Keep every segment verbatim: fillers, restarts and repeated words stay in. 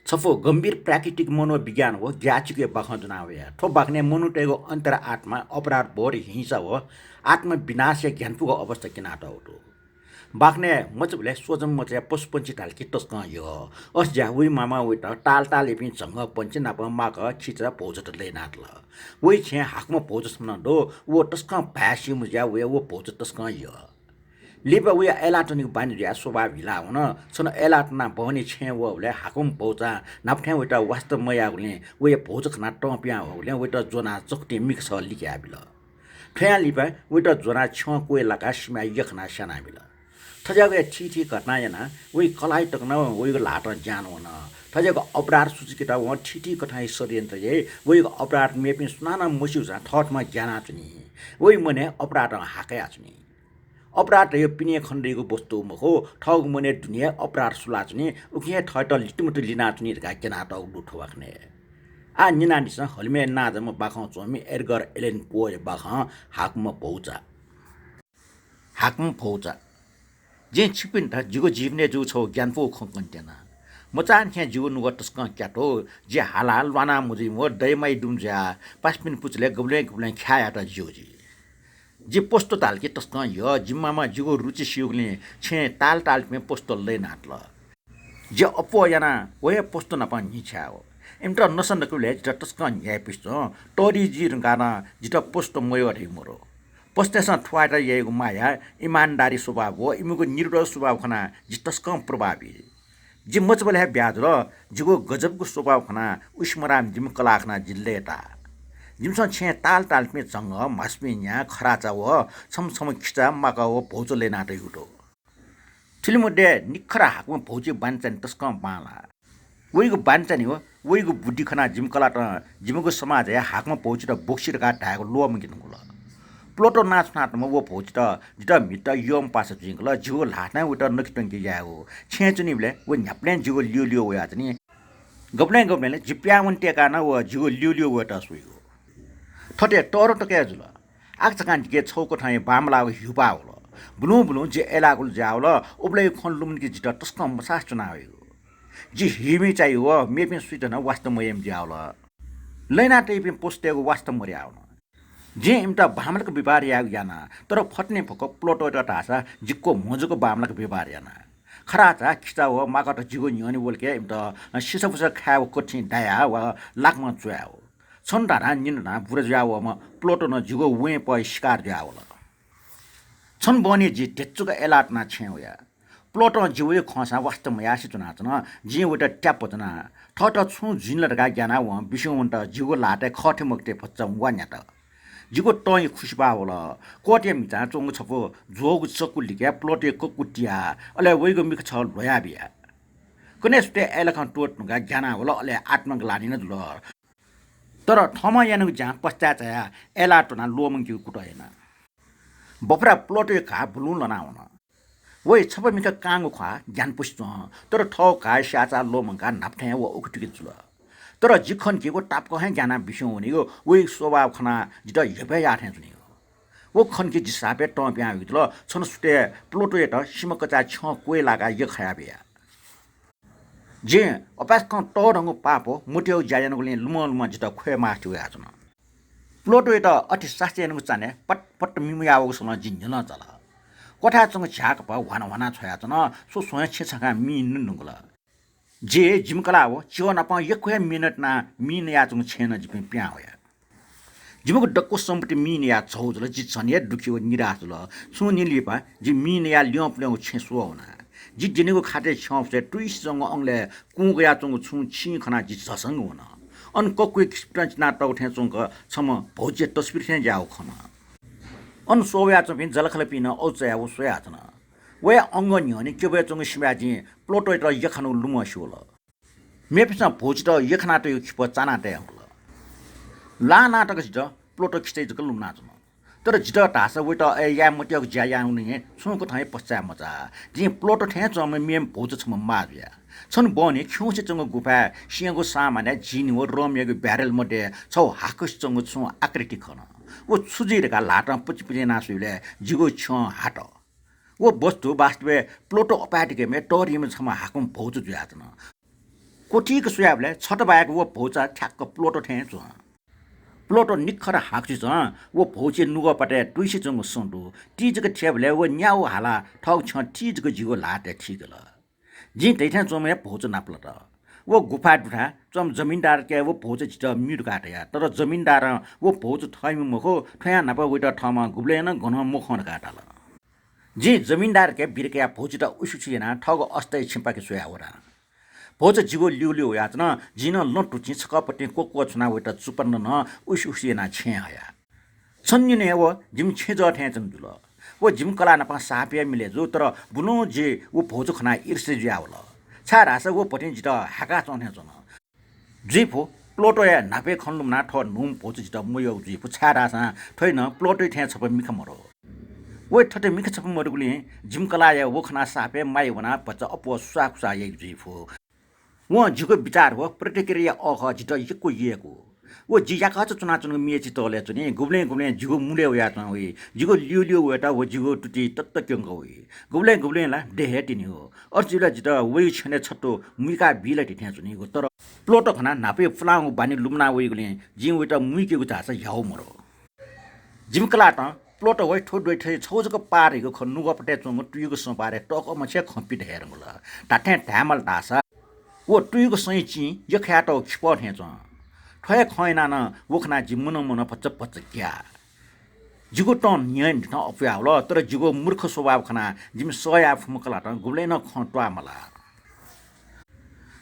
छपु गम्भीर प्राकृतिक मनोविज्ञान व ज्ञाचिके बाखं ज्वना वया। थ्व बाखनय् मनूतय्गु अन्तरात्मा अपराध बोध हिंसा व आत्मविनाशया ग्यानापुगु अवस्था क्यनातःगु दु। बाखनय् मचाबलय् स्वजम मचाया पशुपंक्षी धाल कि तसकं यः। अथे जुयाः वइ मामा वइत ताल तालयापिं झंगःपंक्षी नाप माकः खिचा भौचात लय्नातल। वइ छेँय् हाकुम्ह भौचा छम्ह नं दु। व तसकं भाय् सीम्ह जुयाः वया व भौचा तसकं यः। लिपा वया अय्लाः त्वनेगु बानी जुयाः स्वभाव हिला वन। छन्हु अय्लाः त्वनाः बहनी छेँय् वःबलय् हाकुम्ह भौचां न्हापा थें वइत वास्ता मयाःगुलिं वया भौचा खनाः तं पिहां वःगुलिं वइत ज्वनाः चकुतिं मिखा छगः लिकयाबिल। थ्वयां लिपा वइत ज्वनाः छ्यं क्वय् लाकाः सिमाय् यख्खानाः स्यानाबिल। थज्याःगु हे थीथी घटना यानाः वइ कलाःया तक नं वइगु ल्हातं ज्यान वन। थज्याःगु अपराध सुचुकेत वं थीथी कथंया षड्यन्त्र याइ। वइगु अपराध मेपिं सुनानं मस्यूसां थःथम्हं ग्यानाच्वनी। वइ मनय् अपराधं हा कयाच्वनी। अपराध धयागु पिने खनेदइगु वस्तु मखु, थःगु मनय् दुने हे अपराध सुलाच्वनी, उकिं हे थःत लितुमुतु लिनाच्वनी धकाः क्यनातःगु दु थ्व बाखनय्। आः न्यनादिसँ हलिमय् नांजाःम्ह बाखं च्वंम्ह एडगर एलन पोया बाखं हाकुम्ह भौचा। हाकुम्ह भौचा। जिं छिकपिन्त जिगु जीवनय् जूगु छगू ग्यानापुगु खँ कनेत्यना। मचांनिसें जिगु नुगः तसकं क्यातू। जि हालाः ल्वाना मजुइम्ह दय्माइ दुम्ह जुयाः पासापिनि पुचलय् गबलें गबलें ख्याः यायेत ज्यू जुइ। जि पशुत धाल कि तसकं यः। जिमि मामां जिगु रुचि स्यूगुलिं छेँय् ताल तालपिं पशुत लय्नातल। जि अप्वः यानाः व हे पशुत नाप न्हिछ्याः वः। इमित नसा नकूबलय् जितः तसकं न्ह्याइपुसे च्वं। तःधि जुइ धुंकाः नं जितः पशुत मयः धइगु मदु। पशुतय्सं थुवाःयात याइगु माया, इमानदारी स्वभाव व इमिगु निरुदय स्वभाव खनाः जि तसकं प्रभावित। जि मचाबलय् हे ब्याहा जुल। जिगु गजबगु स्वभाव खनाः उसिमराम जिमि कलाः खनाः जि लय्ताः। जिमिसं छेँय् ताल तालपिं झंगः, म्हासुपिं न्या, खराचा व छम्ह छम्ह खिचा, माकः व भौचा लय्नातइगु दु। थुलि मध्ये निखः हाकुम्ह भौचाया बानी चाने तसकं बांलाः। वइगु बानी चाने व वइगु बुद्धि खनाः जिमि कलातं जिमिगु समाजय् हाकुम्ह भौचायात बोक्सी धकाः धायेगु ल्वःमंके धुंकल। प्लटो नां च्वनातःम्ह व भौचायात जितः म्हितः यःम्ह पासा जुइगु खः। जिगु ल्हातय् वइत नके त्वंके यायेगु। छेँय् च्वनीबलय् व न्ह्याबलें जिगु ल्यूल्यू वयाच्वनी। गबलें गबलें जि पिहां वनेत्यंकाः नं व जिगु ल्यूल्यू वइत स्वीगु। थथे तःधं तक हे जुल। आकाझाकां जिके छगू कथंया बांमलाःगु ह्यूपाः वल। बुलुं बुलुं जि अय्लाःगु जुयावल। उबलय् खँ लुमंकेत जितः तसकं मसासे च्वनावइगु। जि हीमिचाया व मेपिं सुइत नं वास्ता मयाइम्ह जुयावल। लय्नातइपिं पशुतय्गु वास्ता मदयावन। जिं इमित बांमलाक व्यवहार यायेगु याना, तर फतले फक्व प्लटोयात धाःसा जि क्वम्ह जक बांमलाक व्यवहार याना। खराचा, खिचा व माकःत जिगु न्ह्यःने वल कि इमित सिसाफुसा खाये व कथिं दाया व लाकमं च्वया व। छन्हु धाधां निन्हु धां बुरा जुया वःम्ह प्लटो नं जिगु वेंपः शिकार जुया वल। छन्हु बहनी जि ध्यचुक अय्लाः त्वनाः छेँय् वया। प्लटों जि वइगु खंसां वास्ता मयासें च्वनाच्वन। जिं वइत त्याप च्वना। थःत छुं जुइ ला धकाः ग्यानाः वं बिस्युं वनेत जिगु ल्हातय् खःथें मखुथें भचा वा न्यात। जिगु तंया खुसिबाः वल। कोटया म्हिचां च्वंगु छपु ज्वःगु चक्कु लिकयाः प्लटोया कक्कु तिया, अले वइगु मिखा छगः ल्ह्वया बिया। कन्हय् सुथय् अय्लाखं त्वःते धुंकाः ग्याना वल, अले आत्मा ग्लानि नं जुल। तर थःम्हं यानागु ज्यां पश्चाताप चायाः अय्लाः त्वनाः ल्वःमंकेगु कुतः याना। बफरा प्लटोया घाः बुलुं लना वन। वइ छपा मिखा कांगु ख्वाः ग्यानापुसे च्वं, तर थःगु घाः स्याःचाः ल्वःमंकाः न्हापा थें व उखेतुखे जुल। तर जि खन कि व तापाकं हे ग्यानाः बिस्युं वनीगु, वइगु स्वभाव खनाः जितः हेपय् याः थें च्वनीगु। व खन कि जि सापय् तं पिहां वइगु जुल। छन्हु सुथय् प्लटोयात सिमा कचाय् छ्यं क्वय् लाकाः यख्खा याः बिया। जिं अपाय्सकं तःधंगु पाप मतियागु ज्या यानागुलिं लुमं लुमं जितः ख्वये मास्ति वयाच्वन। प्लटोयात अथे सास्ती यानागु चान्हय् पट पट मिमुया वःगु सलं जि न्ह्यलं चाल। क्वथाय् च्वंगु झ्याःकपा ह्वाना ह्वाना छ्वयाच्वन। स्व स्वयां छेँ छखां मि नं नुगल। जि जिमि कलाः व च्यः नाप यक्व हे मेहनत यानाः मि नयाच्वंगु छेँय् नं जिपिं पिहां वया। जिमिगु दक्व सम्पत्ति मि नयाः झौ जुल। जि झन हे दुःखी व निराश जुल। छुं निं लिपा जि मि नयाः ल्यं पुलेंगु छेँ स्वः वना। जि द्यनीगु खाटय् छ्यं फुसय् तुइसे च्वंगु अंगलय् कुंगु याच्वंगु छुं छिं खनाः जि झसंक वन। अन कक्वय् खिसपिन्तं चिनातःगु थें च्वंक छम्ह भौचाया तस्वीर थें ज्याःगु खन। अन स्वः वयाच्वंपिं जःलाखःलापिं नं अजू चायाः व स्वयाच्वन। वया अंगः न्ह्यःने क्यबय् च्वंगु सिमाय् जिं प्लटोयात यख्खानागु लुमं स्यू वल। मेपिन्सं भौचायात यख्खानातःगु खिपः चाना तयाहल। लां लां तक जितः प्लटो खिचय् जक लुमनाच्वन। तर जितः धाःसा वइत अय् याये मतियागु ज्या यानागुलिं छुं कथं हे पश्चाताप मचाः। जिं प्लटो थें च्वंम्ह मेम्ह भौचा छम्ह माः जुया। छन्हु बहनी खिउँसे च्वंगु गुफाय् स्यंगू सामानय् जिनी व रमयागु ब्यारेल मध्ये छगू हाकुसे च्वंगु छुं आकृति खन। व छु जुइ धकाः ल्हातं पचिपचि याना स्वयेबलय् जिगु छ्यं हात। व वस्तु वास्तवय् प्लटो अपाय् दिकेम्ह तःधिम्ह छम्ह हाकुम्ह भौचा जुयाच्वन। थ्व थीक स्वयाबलय् छता बाहेक व भौचा ठ्याक्क प्लोटो थें च्वं। प्लोटो निखः हाकुसे च्वं। व भौचे नुगःपातय् तुइसे च्वंगु सँ दु। ति जक थियाबलय् व न्याउ हालाः थःगु छ्यं ति जक जिगु ल्हातय् थीकल। जिं धइथें च्वंम्ह हे भौचा नापलात। व गुफाय् दुथाय् च्वंम्ह जमिनदारके व भौचा जितः म्ये धकाः धया। तर जमिनदारं व भौचा थःम्ह मखु, थ्वयां न्हापा वइत थःम्हं गुबलें नं गनं मखं धकाः धाल। जिं जमिनदारके बिदा कयाः भौचायात उसुसु यानाः थःगु अस्तय् छेँपाखे स्वयाः वना। भौचा जिगु ल्यूल्यू वयाच्वन। जिं नं लँ तुचिं छकः पतिं क्वक्वः छुनाः वइत चुप्पा नं उसुसु यानाः छेँय् हया। छन्हु निन्हु हे व जिमि छेँजः थें च्वने जुल। व जिमि कलाः नाप साप हे मिले जू, तर बुलुं जि व भौचा खनाः ईर्ष्या जुयावल, छाय्धाःसा व भतिं जितः हाय्काः च्वं थें च्वन। जुइफु, प्लोटोया न्हापा खँ लुमनाः थ्व न्हूम्ह भौचा जितः मयःगु जुइफु, छाय्धाःसा थ्वइ नं प्लोटोइ थें छपा मिखा मदु। वइ थथे मिखा छपा मदुगुलिं जिमि कलाःया व खनाः साप हे माया वनाः भचा अप्वः सुसाःकुसाः याइगु जुइफु। वं जिगु बिचाः व प्रतिक्रिया अःखः जितः यक्व यय्कू। व जि याकःचा च्वनाच्वनागु म्ये चितलय् च्वनी। गुबलें गुबलें जिगु मुलय् वयाच्वं वइ। जिगु ल्यूल्यू वयेत व जिगु तुति ततक्यंक वइ। गुबलें गुबलें ला दये हे तिनि हो। अथे जुइबलय् जितः वइ छेनय् छत्तु मुइका बी ला धइथें च्वनीगु। तर प्लोटो खनाः न्हापाया पुलांगु बानी लुमना वइगुलिं जिं वइत मुइकेगु धाःसा ह्याउ मदु। जिमि कलातं प्लोटो वइ थ्व द्वइथय् छगू जक पाः धइगु खँ नुगःपातय् च्वंगु तुइगु सँ पारय् तःकः मछिया खँ पित हयेधुंकल। धात्थें धायेमाल धाःसा व तुइगु सँया चिं यख्खायातःगु खिपः थें च्वं। थ्व हे खँ यानाः नं व खनाः जि मनं मनं भचा भचा ग्याः। जिगु तं न्हिं न्हिथं अप्वयावल, तर जिगु मूर्ख स्वभाव खनाः जिमि सह याये फुम्ह कलातं गुबलें नं खँ त्वाः मलाः।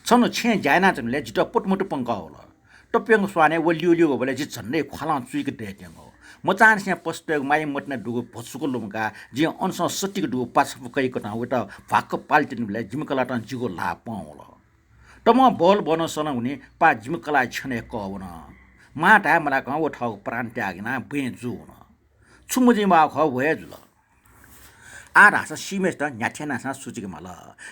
छन्हु छेँय् ज्या यानाच्वनेबलय् जितः पटुमटु पंकः वल। तप्यंगु स्वानय् व ल्यूल्यू वःबलय् जि झन्डै ख्वालं चुइक दयेत्यंगु। मचांनिसें पसुतय्गु माया मतिना दुगु भचुक लुमंकाः जिं अनसं सतिक दुगु पाछापु कइकथं वइत भ्वाक्क पाले त्यनाबलय् जिमि कलातं जिगु ल्हाः पं वल। तमं बहल बहलं सनं वनी पा जिमि कलाःया छ्यनय् कः वन। मां धाये मलाकं व थःगु प्राण त्याग यानाः बँय् जू वन। छु मजुइमाःगु खः व हे जुल। आः धाःसा सीम्हेसित न्ह्याथे यानासां सुचुके माल।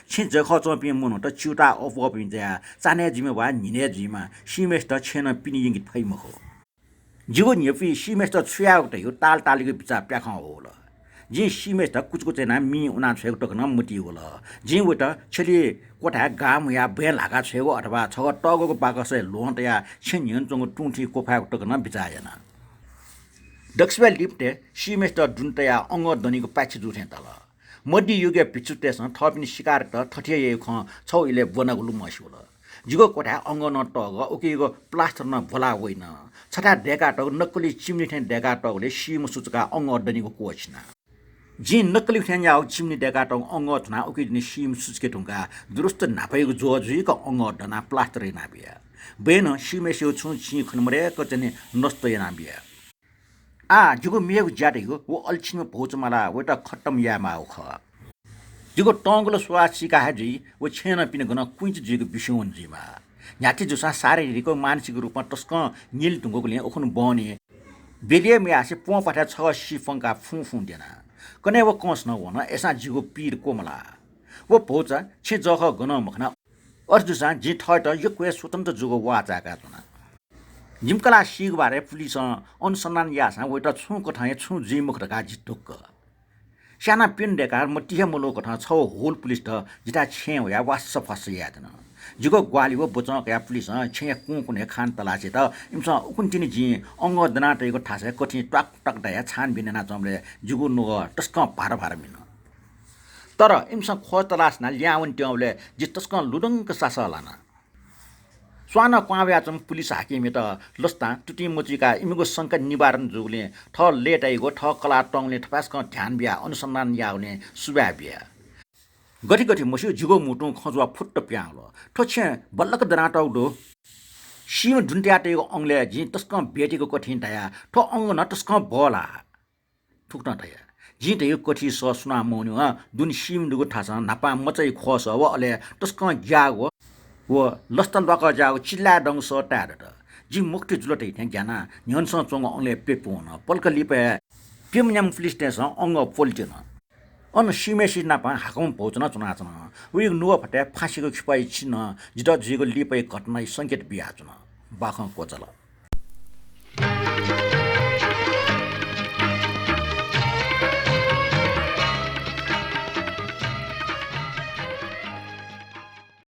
छेँ जःखः च्वंपिं मनूत च्यूताः अप्वःपिं जुयाः चान्हय् जुइमा वा न्हिनय् जुइमा सीम्हेसित छेँनं पिने यंके फइ मखु। जिगु न्ह्यपुइ सीम्हेसित छु यायेगु धइगु ताल तालिगु बिचाः प्याखं वःवल। जिं सीम्हेसित कुचकुच यानाः मिं उना छ्वयेगु तक नं मतिइ वल। जिं वइत छ्यलिया क्वथाय् गां मुयाः बँय् ल्हाका छ्वयेगु अथवा छगः तःग्वःगु बाकसय् ल्वहं तयाः छेँ न्ह्यःने च्वंगु तुं थी क्वफायेगु तक नं बिचाः याना। दक्वसिबय् लिपतय् सीम्हेसित दुने तयाः अंगः दनेगु पाय्छि जू थें ताल। मध्ययुगया भिक्षुतय्सं थःपिनि सिकारत थथे याइगु खँ छगू इलय् ब्वनागु लुमंसे वल। जिगु क्वथाय् अंगः नं तःगः, उकियागु प्लास्टर नं ब्वला वइन। छथाय् दय्कातःगु नक्कली चिम्नी थें दय्कातःगुलिं सीम्ह सुचुकाः अंगः दनेगु क्वःछिना। जिं नक्कली थें याःगु चिम्नी दय्कातःगु अंगः धुनाः उकिया दुने सीम्ह सुचुके धुंकाः दुरुस्त न्हापायागु ज्वः जुइक अंगः दनाः प्लास्टर यानाबिया। बँय् नं सीम्हेसिगु छुं चिं खने मदय्क च्वने नष्ट यानाबिया। आः जिगु मेगु ज्या धइगु व अल्छिम्ह भौचा मालाः वइत खतम यायेमाःगु खः। जिगु तंगुल स्वयाः सीका हे जुइ, व छेँनं पिने गनं कुइँचा जुइगु बिस्युं वन जुइमाः। न्ह्याथे जूसां शारीरिक व मानसिक रूपं तसकं न्यले धुंकूगुलिं उखुन्हु बहनी ब्यलय् मयासें प्वंपाथाय् छगः सि पंकाः फुं फुं द्यना। कन्हय् व कंस नं वन, अय्सां जिगु पीर क्वमलाः। व भौचा छेँ जःखः गनं मखना। अथे जूसां जिं थःत यक्व हे स्वतन्त्र जूगु वाः चाय्काच्वना। जिमि कलाः सीगु बारे पुलिसं अनुसन्धान याःसां वइत छुं कथं हे छुं जुइ मखु धकाः जि ढुक्क। स्यानाः प्यन्हु दय्काः मतिइ हे मल्वःकथं छगू हुल पुलिसत जिथाय् छेँय् वयाः वास्सा फ्वास्सा यायेधुन। जिगु ग्वाहालि व बचं कयाः पुलिसं छेँया कुंकुनय् खान तलास यात। इमिसं उखुन्हु तिनि जिं अंगः दनातयागु थासय् कथिं ट्वाक ट्वाक दयाः छानबिन यानाच्वंबलय् जिगु नुगः तसकं भार भार मिन। तर इमिसं खोज तलास यानाः ल्याहां वनेत्यंबलय् जि तसकं लुधंक सासः लाना। स्वानं क्वहां वयाच्वंम्ह पुलिस हाकिमयात लसतां तुतिं मचुइकाः इमिगु शंका निवारण जूगुलिं थः लय्ताइगु, थः कलाः तंगुलिं थपाय्सकं ध्यान बियाः अनुसन्धान याःगुलिं सुभाय् बिया। गथे गथे मस्यू, जिगु म्हुतुं खँ जुवा फुत्त पिहां वल। थ्व छेँ बल्लाक दनातःगु दु। सीम्ह दुने तयातःगु अंगलय् जिं तसकं ब्यतिक कथिं धया, थ्व अंग नं तसकं बहला। थुकथं धया, जिं धयागु कथि सः सुनां मवनी हँ। दुने सीम्ह दुगु थासं न्हापां मचाया ख्वःसः व अले तसकं ग्याःगु व लसता ल्वाकः ज्याःगु चिल्लाय् दंगु सः ताये दत। जि मुक्ति जुल धइथें ग्यानाः न्ह्यःनेसं च्वंगु अंगलय् प्यपुं वन। पलख लिपा हे प्यम्ह न्याम्ह पुलिसतय्सं अंगः प्वलि त्यन। अन सीम्हेसित नाप हाकंम्ह भौचा नं च्वनाच्वन। वयागु नुगःफातय् फाँसीगु खिपःया चिन्ह, जितः जुइगु लिपाया घटनाया संकेत बियाच्वन। बाखं क्वचाल।